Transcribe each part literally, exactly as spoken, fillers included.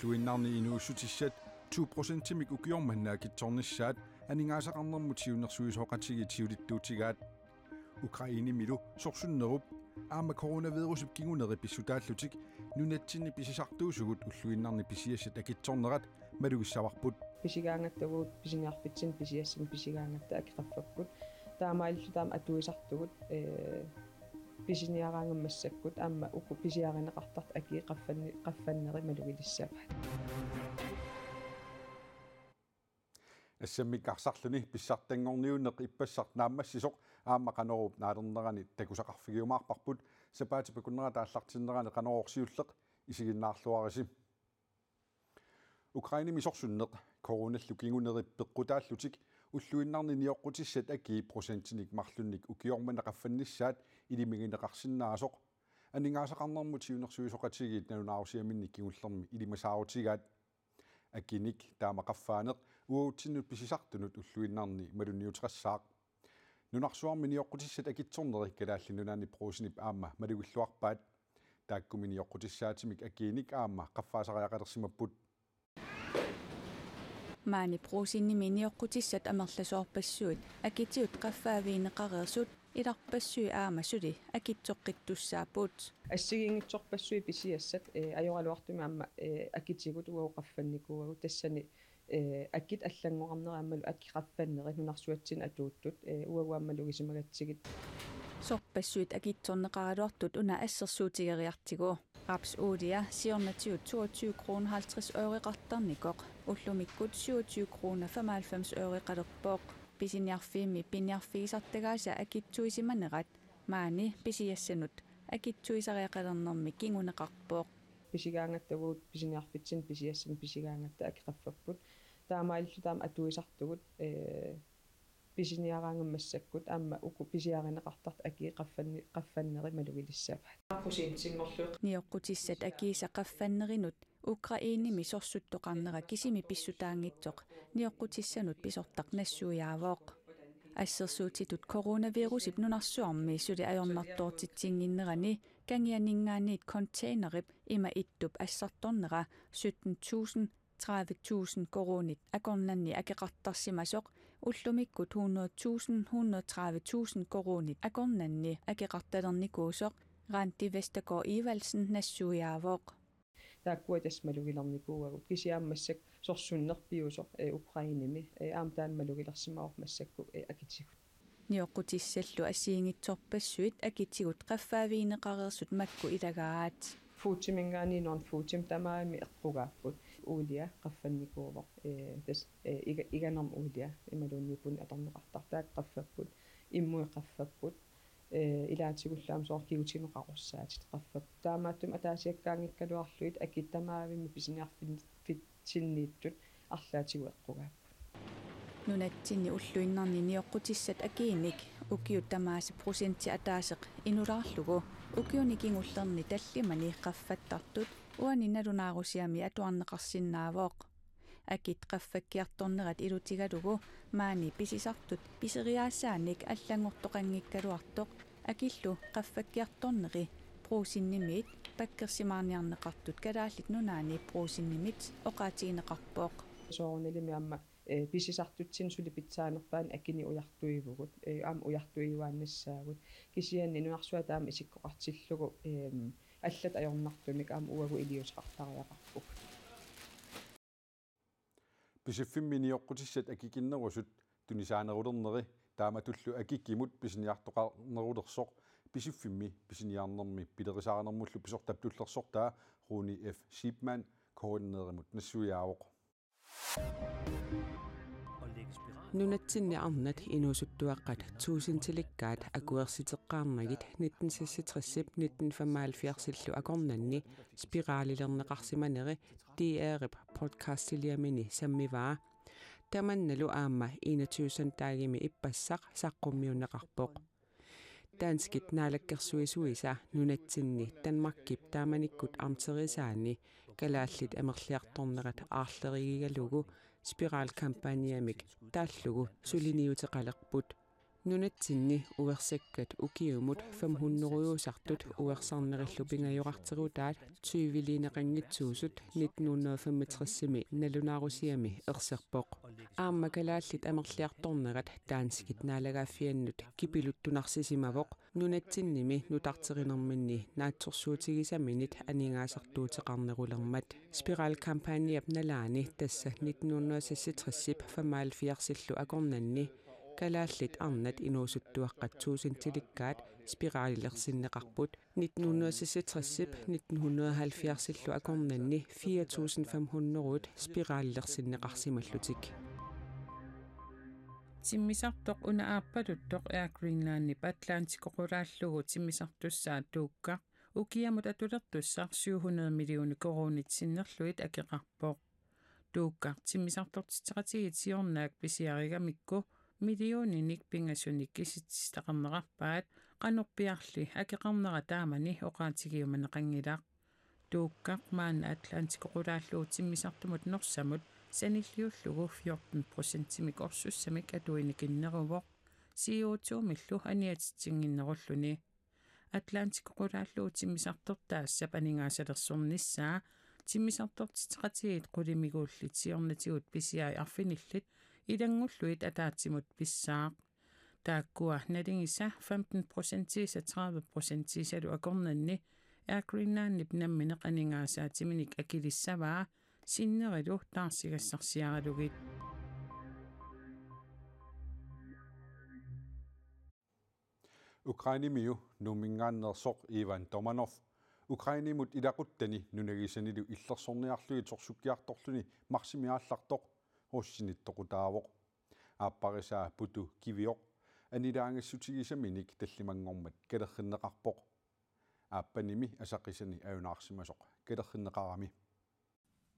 Ulluinnarni inuussutissat to procentimik ukioq manna akitsornissaat aningaasaqarnermut siunnersuisoqatigiit siulittuutigaat. Ukrainemilu sorsunnerup aamma coronavirusip kinguneri pissutaallutik nunatsinni pisisartuusugut ulluinnarni pisiassat akitsornerat malugissavarput. Pisigaangatta uagut pisiniarfitsinni pisiassamik pisigaangatta aki qaffapput. Taamaalilluta aamma atuisartugut, ee, pisiniaraangat massakkut aamma uku pisiarineqartartut aki qaffanni-, qaffanneri malugilissavaat. Assammik arsarluni pissartanngorniunneq ippassaq naammassisoq aamma Qanoruup naalernerani takusaqarfigiumaarparput. Sapaatip akunnerata aallartinnerani Qanorooq siulleq isiginnaarluarisi. Ukrainemi sorsunneq coronallu kinguneri peqqutaallutik ulluinnarni nioqqutissat akii procentinik marlunnik ukioq manna qaffannissaat ilimagineqarsinnaasoq aningaasaqarnermut siunnersuisoqatigiit nalunaarusiaminnik kingullermi ilimasaarutigaat. Akinik taama qaffaaneq uagutsinnut pisisartunut ulluinnarni malunniuteqassaaq. Nunarsuarmi nioqqutissat akitsorneri Kalaallit Nunaanni Brugsenip aamma malugilluarpaat. Taakkumi nioqqutissaatimik akinik aamma qaffaasariaqalersimapput. Maani Brugsenimi nioqqutissat amerlasoorpassuit akitigut qaffaavigineqareersut ilarpassui aamma suli akitsoqqittussaapput. Assigiinngitsorpassuit pisiassat, ee, ajoraluartumik aamma, ee, akitigut uagut qaffannikuuagut tassani, ee, akit allanngorarneri aammalu aki qaffanneri nunarsuatsinni atuuttut, ee, uagut aamma malugisimagatsigit. Sorpassuit akitsorneqaraluartut una assersuutigeriartigu. Rapsulia siornatigut toogtyve kroner halvtreds øreqartarnikoq, ullumikkut syvogtyve kroner femoghalvfems øreqalerpoq. Pisiniarfimmi piniarfigisartagaasa akitsuisimanerat maani pisiassanut akitsuisariaqalernermi kinguneqarpoq. Pisigaangatta uagut pisiniarfitsinni pisiassamik pisigaangatta aki qaffapput. Taamaalilluta aamma atuisartugut, ee, pisiniaraangat massakkut aamma uku pisiarineqartartut aki qaffanni-, qaffanneri malugilissavaat. Nioqqutissat akiisa qaffannerinut Ukrainemi sorsuttoqarnera kisimi pissutaanngitsoq nioqqutissanut pisortaq nassuiaavoq. Assersuutitut coronavirusip nunarsuarmi suli ajornartoortitsinnginnerani kangianinngaanniit containerip ima ittup assartornera sytten tusind tredive tusind koruunit akornanni akeqartarsimasoq ullumikkut hundrede tusind hundrede tredive tusind koruunit akornanni akeqartalernikuusoq Randi Vestergaard Evaldsen nassuiaavoq. Taakkua tassa malugilernikuuagut kisianni aamma massakkut sorsunnerpiusoq, ee, Ukrainemi, ee, aamma taanna malugilersimavoq massakkut, ee, akitigut. Nioqqutissallu assigiinngitsorpassuit akitigut qaffaavigineqareersut makku ilagaat. Foodiminngaanniit Non-Foodimut tamarmik eqqugaapput. Uulia qaffannikuuvoq, ee, tassa, ee, iga-, iganermut uulia imaluunniit punit atorneqartartut taakku qaffapput, immui qaffapput, ee, ilaatigullu aamma soorlu kigutinnut qaqussaatit qaffapput. Taamaattumik ataasiakkaanngikkaluarlugit akit tamarmik pisiniarfin-, fitsinniittut arlaatigut eqqugaapput. Nunatsinni ulluinnarni nioqqutissat akiinik ukiut tamaasa procenti ataaseq inulaarlugu ukiuni kingullerni tallimani qaffattartut uani nalunaarusiami atuarneqarsinnaavoq. Akit qaffakkiartornerat ilutigalugu maani pisisartut piseriaasaanik allanngortoqanngikkaluartoq akillu qaffakkiartorneri Brugsenimiit pakkersimaarniarneqartut Kalaallit Nunaanni Brugsenimit oqaatigineqarpoq. Soorunalimi aamma, ee, pisisartutsinnut suli pitsaanerpaani akinik ujartuivugut, ee, aamma ujartuiuaannassaagut. Kisianni nunarsuaq taama isikkoqartillugu, eem, allat ajornartumik aamma uagut iliuuseqartariaqarpugut. Pisiffimmi nioqqutissat akikinnerusut tunisaanerulerneri taamatullu akikimut pisiniartoqarnerulersoq Pisiffimmi pisiniarnermi pilerisaarinermullu pisortap tullersortaa Runi F. Schiepmann K N R-imut nassuiaavoq. Nunatsinni arnat inuusuttuaqqat tuusintilikkaat akuersiteqqaarnagit nitten seksogtresip nitten femoghalvfjerdsillu akornanni spiralilerneqarsimaneri D R-ip podcastiliamini sammivaa. Tamannalu aamma enogtyve søndagimi ippassaq saqqummiunneqarpoq. Danskit naalakkersuisuisa nunatsinni Danmarkip taamanikkut amterisaani kalaallit amerliartornerat aarlerigigalugu spiralkampagnemik taallugu suliniuteqalerput. Nunatsinni uersakkat ukiumut fem hundredeusartut uersarnerillu pingajorarterutaat tyveliineqanngitsuusut nitten hundrede femogtresimi nalunaarusiami erserpoq. Aamma kalaallit amerliartornerat danskit naalagaaffiannut kipiluttunarsisimavoq, nunatsinnimi nutarterinerminni naatsorsuutigisaminit aningaasartuuteqarnerulermat. Spiralkampagnep nalaani, tassa nitten hundrede seksogtresip femoghalvfjerdsillu akornanni, kalaallit arnat inuusuttuaqqat tuusintilikkaat spiralilersinneqarput. Nitten hundrede seksogtresip nitten hundrede halvfjerdsillu akornanni fire tusind fem hundrede spiralilersinneqarsimallutik. Timmisartoq una aappaluttoq Air Greenlandip Atlantic oqulaallugu timmisartussaa Tuukkaq ukiamut atulertussaq syv hundrede millioner koruunit sinnerlugit akeqarpoq. Tuukkaq timmisartortitseqatigiit siornaak pisiarigamikku millioninik pingasunik kisitsisitaqarnerarpaat, qanorpiarli akeqarnera taamani oqaatigiumaneqanngilaq. Tuukkaq maanna Atlantic oqulaallugu timmisartumut Norsamut sanilliullugu fjorten procentimik orsussamik atuinikinneruvoq, C O to-millu aniatitsinnginnerulluni. Atlantic oqulaallugu timmisartortaassap aningaasalersornissaa timmisartortitseqatigiit qulimiguullit siornatigut pisiai arfinillit ilanngullugit ataatsimut pissaaq. Taakkua nalingisa femten procentiisa tredive procentiisalu akornanni Air Greenlandip nammineq aningaasaatiminik akilissavaa sinnerilu taarsigassarsiaralugit. Ukrainemiu Nuumminngaanneersoq Ivan Tomanov Ukrainemut ilaquttani nunagisanilu illersorniarlugit sorsukkiartorluni marsimi aallartoq russinit toqutaavoq. Aapparisaa Putu Kivioq annilaangassutigisaminik tallimanngormat kalerrinneqarpoq. Aappanimi asaqisani ajunaarsimasoq kalerrinneqarami.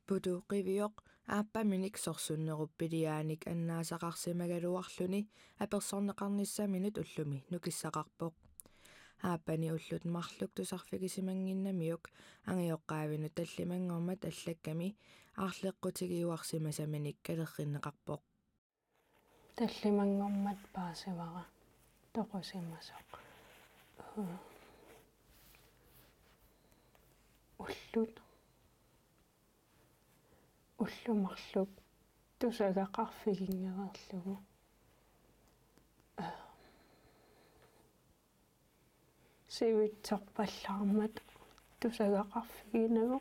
Putu Kivioq aappaminik sorsunnerup piliaanik annaasaqarsimagaluarluni apersorneqarnissaminut ullumi nukissaqarpoq. Aappani ullut marluk tusarfigisimannginnamiuk angajoqqaavinut tallimanngormat allakkami aarleqqutigiuarsimasaminik kalerrinneqarpoq. Tallimanngormat paasivara toqusimasoq. Ullut. Ullut marluk tusagaqarfiginngereerlugu. Sivitsorpallaarmat tusagaqarfiginagu.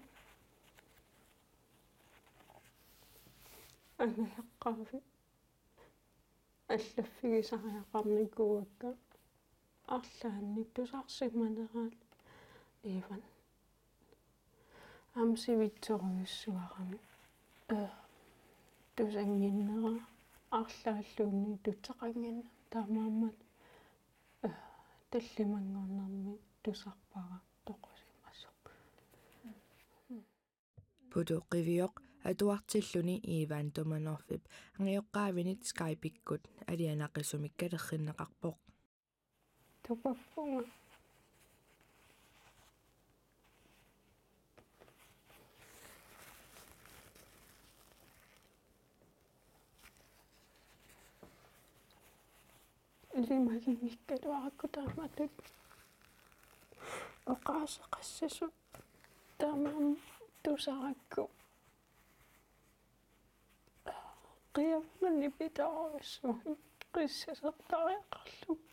Angajoqqaavi allaffigisariaqarnikuuakka arlaannik tusarsimaneraat Ivan. Aamma sivitsorujussuarami. Ee, tusannginnera arlaalluunniit tuteqannginnami, taamaammat, ee, tallimanngornermi tusarpara toqusimasoq. Putu Kivioq atuartilluni Ivan Tomanovip angajoqqaavinit Skype-ikkut alianaqisumik kalerrinneqarpoq. Tupappunga. Ilimaginngikkaluarakku taamatut oqaaseqassasut taamaammat tusarakku. Qiammanni pitaarujussuuvoq qissasertariaqarlugu.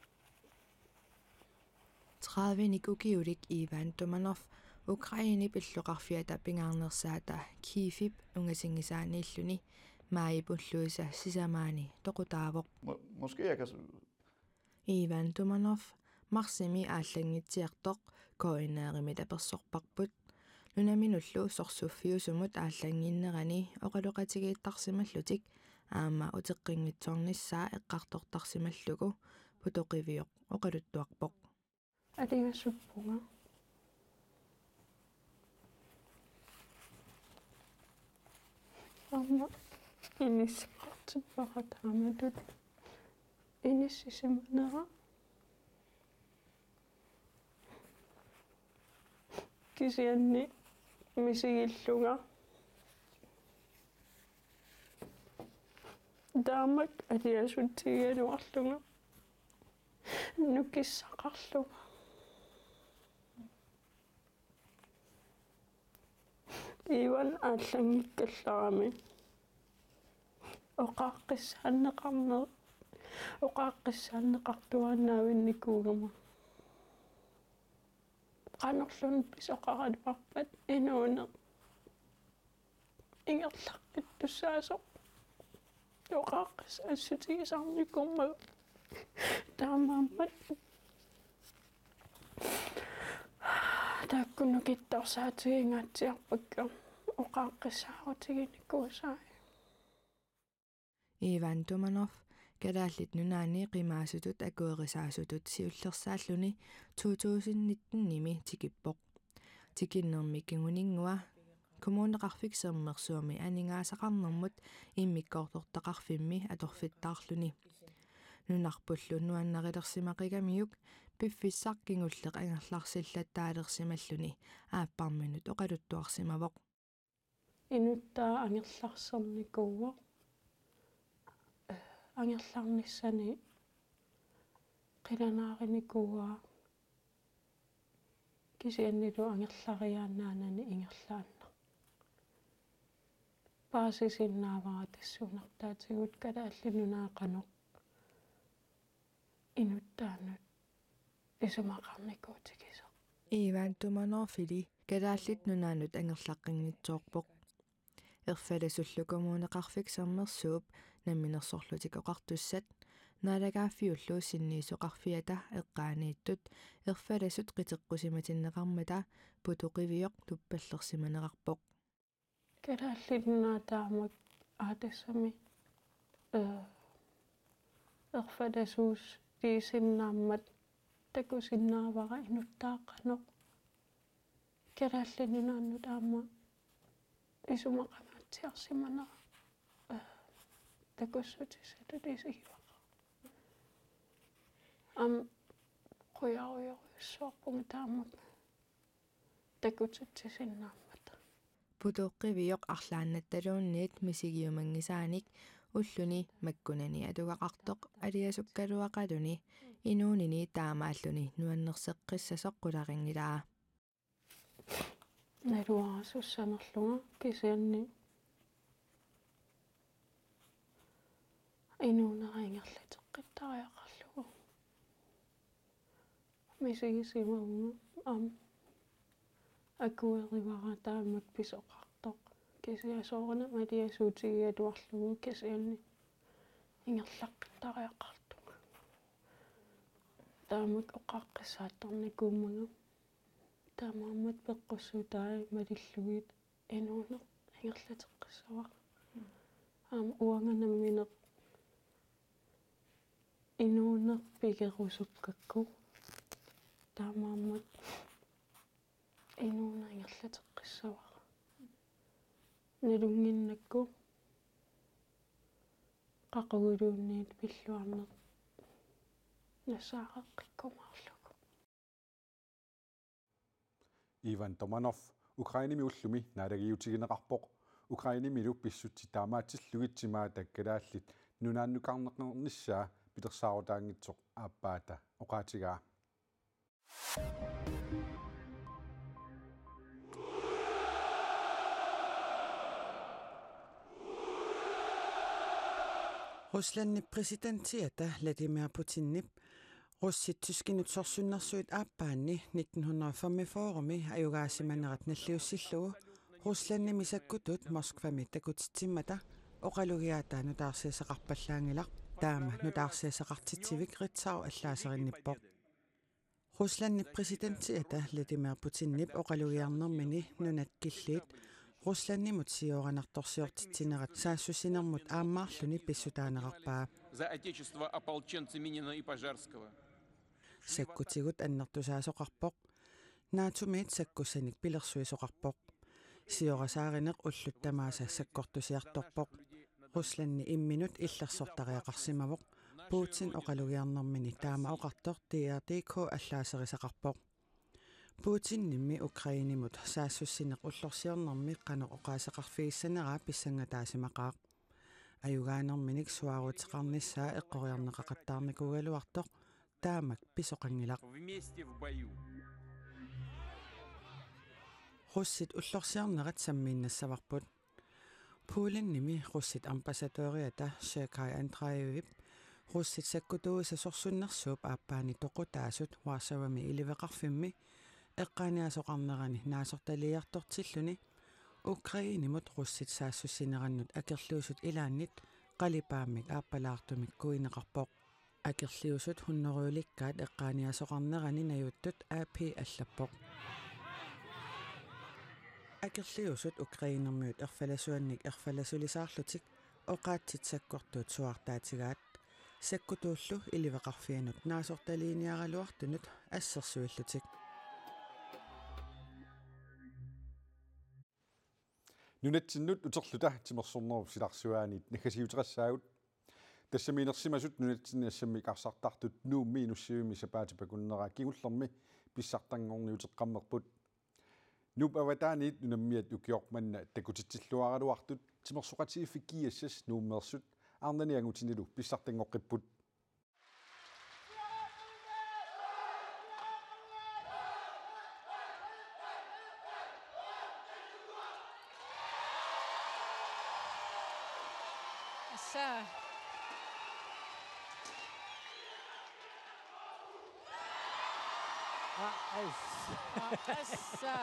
Tredivenik ukiulik Ivan Tomanov Ukrainep illoqarfiata pingaarnersaata Kyivip ungasinngisaaniilluni maajip ulluisa sisamaani toqutaavoq. Må-, måske jeg kan s- Ivan Tomanov marsimi aallanngitsiartoq K N R-imit apersorparput. Nunaminullu sorsuffiusumut aallannginnerani oqaloqatigiittarsimallutik aamma uteqqinngitsoornissaa eqqartortarsimallugu Putu Kivioq oqaluttuarpoq. Aliasuppunga. Aamma inissaqartippara taamatut inissisimanera. Kisianni misigillunga. Taamak aliasutsigigaluarlunga. Nukissaqarlunga. Ivan aallanngikkallarami oqaaqqissaanneqarneq, oqaaqqissaanneqartuaannaavinnikuugama. Qanorluunniit pisoqaraluarpat inuuneq ingerlaqqittussaasoq oqaaqqissaassutigisarnikuummagu. Taamaammat taakku nukittorsaatiginngaatsiarpakka oqaaqqissaarutiginikuusai. Ivan Tumanov Kalaallit Nunaanni qimaasutut akuerisaasutut siullersaalluni to tusind nitten-imi tikippoq. Tikinnermi kinguninngua Kommuneqarfik Sermersuumi aningaasaqarnermut immikkoortortaqarfimmi atorfittaarluni. Nunarpullu nuannarilersimaqigamiuk piffissaq kingulleq angerlarsillattaalersimalluni aapparminut oqaluttuarsimavoq. Inuttaa angerlarsernikuuvoq. Angerlarnissani qilanaarinikuuaa, kisiannili angerlariaannaanani ingerlaannaq. Paasisinnaavara tassuunartaatigut Kalaallit Nunaat qanoq inuttaanut isumaqarnikuutigisoq. Ivan Tumanovili Kalaallit Nunaannut angerlaqqinngitsoorpoq. Erfalasullu Kommuneqarfik Sermersuup Namminersorlutik Oqartussat, naalagaaffiullu sinniisoqarfiata eqqaaniittut erfalasut qiteqqusimatinneqarmata Putoq Qivioq tuppallersimanerarpoq. Kalaallit Nunaat taamak aatasami, eh, erfalasuusiisinnaammat takusinnaavara inuttaa qanoq Kalaallit Nunaannut aamma isumaqangaatsiarsimanera, eh, takussutissatut isigivara. Aamma qujarujorujussuarpunga taamak takutitsisinnaammata. Putoq Qivioq arlaannattaluunniit misigiumanngisaanik ulluni makkunani atugaqartoq aliasukkaluaqaluni inuunini taamaalluni nuannerseqqissasoq qularinngilaa. Naluara sussanerlunga kisianni inuunera ingerlateqqittariaqarlugu. Misigisimavunga aamma akuerivara taamak pisoqartoq. Kisianni soorunami aliasuutigigaluarlugu kisianni ingerlaqqittariaqartunga. Taamak oqaaqqissaattarnikuummagu. Taamaammat peqqussutai malillugit inuuneq ingerlateqqissavara. Aamma uanga nammineq inuuneq pigerusukkakku. Taamaammat inuuneq ingerlateqqissavara. Nalunnginnakku qaquguluunniit pilluarneq nassaareqqikkumaarlugu. Ivan Tomanov Ukrainemi ullumi naalagiutigineqarpoq. Ukrainemilu pissutsit taamaatsillugit timaata Kalaallit Nunaannukarneqarnissaa pilersaarutaanngitsoq aappaata oqaatigaa. Ruslandip præsidentiata Vladimir Putinip russit tyskinut sorsunnersuit aappaanni nitten hundrede og femogfyrre-mi ajugaasimanerat nalliussillugu Ruslandimi sakkutut Moskvami takutitsimmata oqalugiaataa nutaarsiassaqarpallaanngilaq. Taama nutaarsiassaqartitsivik Ritzau allaaserinnippoq. Ruslandip præsidentiata Vladimir Putinip oqalugiarnermini nunat killiit Ruslandimut siooranartorsiortitsinerat saassussinermut aammaarluni pissutaanerarpaa. За отечество ополченца Минина и Пожарского. Sakkutigut annertusaasoqarpoq. NATO-miit sakkussanik pilersuisoqarpoq. Siorasaarineq ullut tamaasa sakkortusiartorpoq. Ruslandi imminut illersortariaqarsimavoq. Putin oqalugiarnermini taama oqartoq D R D K allaaserisaqarpoq. Putinimmi Ukrainemut saassussineq ullorsiornermi qanoq oqaaseqarfigissaneraa pissangataasimaqqaaq. Ajugaanerminik suaaruteqarnissaa eqqoriarneqaqattaarnikuugaluartoq taamak pisoqanngilaq. Russit ullorsiornerat sammiinnassavarput. Polenimi russit ambassadøriata Sergej Andreevip russit sakkutuuisa sorsunnersuup aappaani toqutaasut Warshawami iliveqarfimmi eqqaaniasoqarnerani naasortaliiartortilluni Ukrainemut russit saassussinerannut akerliusut ilaannit qalipaammik aappalaartumik kuineqarpoq. Akerliusut hunnorujulikkaat eqqaaniasoqarnerani najuuttut A P allappoq. Akerliusut Ukrainermiut erfalasuannik erfalasulisaarlutik oqaatsit sakkortuut suaartaatigaat. Sakkutuullu iliveqarfianut naasortaliiniaraluartunut assersuillutik. Nunatsinnut uterluta timersornerup silarsuaaniit naggasiuteqassaagut. Tassami inersimasut nunatsinni assammik arsartartut Nuummi Inussivimmi sapaatip akunnera kingullermi pissartanngorniuteqqammerput. Nuup avataaniit unammiat ukioq manna takutitsilluaraluartut timersoqatigiiffik G S S Nuummeersut arnani angutinilu pissartanngoqqipput. Assa. Aa, ais. Aa, assa.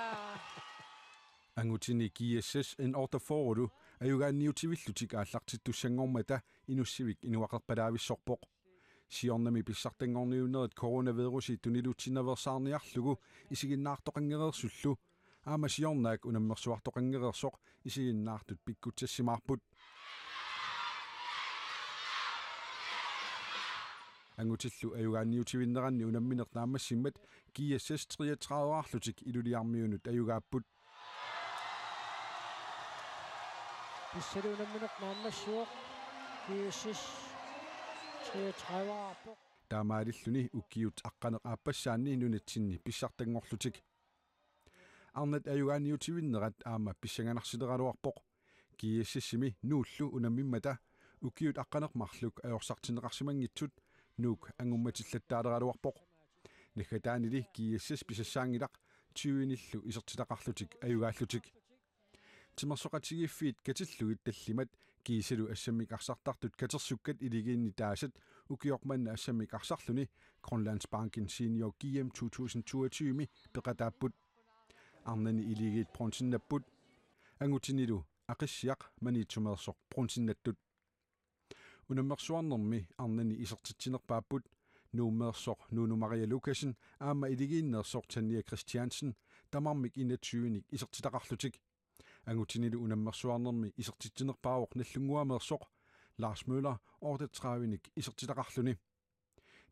Angutini G S S N otteogfyrre-lu ajugaanniutivillutik aallartittussanngormata Inussivik inuaqerpalaavissorpoq. Siornami pissartanngorniunnerit coronavirusi tuniluutsinnaveersaarniarlugu isiginnaartoqanngereersullu aamma siornaak unammersuartoqanngereersoq isiginnaartut pikkutsassimaarput. Angutillu ajugaanniutivinneranni unammineq naammassimmat G S S treogtredive-aarlutik Ilulissarmiunut ajugaapput. Pissalu unammineq naammassivoq, G S S treogtredive-aarpoq. Taamaalilluni ukiut aqqaneq-aappassaanni nunatsinni pissartanngorlutik. Arnat ajugaanniutivinnerat aamma pissanganarsileraluarpoq. G S S-imi Nuullu unammimmata ukiut aqqaneq-marluk ajorsartinneqarsimanngitsut Nuuk angummatillattaalerualuarpoq. Naggataanili G S S pisassaanngilaq tyvenillu isertitaqarlutik ajugaallutik. Timersoqatigiiffiit katillugit tallimat kiisalu assammik arsartartut katersukkat iligiinni taasat ukioq manna assammik arsarluni Grønlandsbanken Senior G M to tusind toogtyve-mi peqataapput. Arnani iligiit bronzinnapput. Angutinilu Aqissiaq Maniitsumeersoq bronzinnattut. Unammersuarnermi arnani isertitsinerpaapput Nuummeersoq Nuunu Maria Lukassen aamma iligiinneersoq Tanja Christiansen tamarmik enogtyve-nik isertitaqarlutik. Angutinilu unammersuarnermi isertitsinerpaavoq Nagdlunguameersoq Lars Møller otteogtredive-nik isertitaqarluni.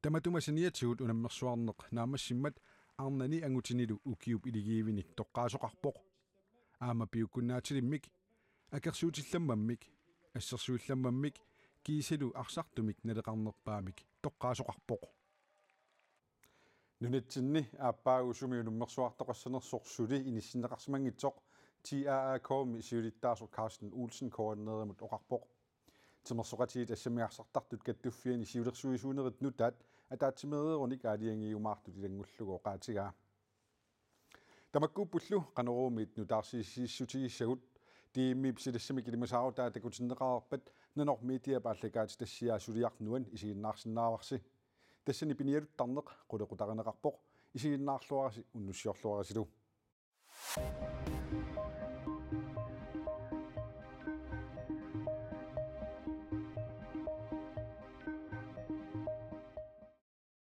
Tamatuma saniatigut unammersuarneq naammassimmat arnani angutinilu ukiup iligiivinik toqqaasoqarpoq. Aamma piukkunnaatilimmik, akersuutillammammik, assersuillammammik kiisalu arsartumik naleqarnerpaamik toqqaasoqarpoq. Nunatsinni aappaagu sumi unammersuartoqassanersoq suli inissinneqarsimanngitsoq T A A K-mi siulittaasoq Carsten Olsen K N R-imut oqarpoq. Timersoqatigiit assammik arsartartut kattuffianni siulersuisuunerit nutaat ataatsimeereerunik aalajangiumaartut ilanngullugu oqaatigaa. Tamakkuuppullu Qanoruumiit nutaarsiassutigissagut. D M-ip silassamik ilimasaarutaa takutinneqareerpat Nanormediap aallakaatitassiaa suliaq nuann isiginnaarsinnaavarsi. Tassani pinialuttarneq qulequtarineqarpoq. Isiginnaarluarisi unnussiorluarisilu.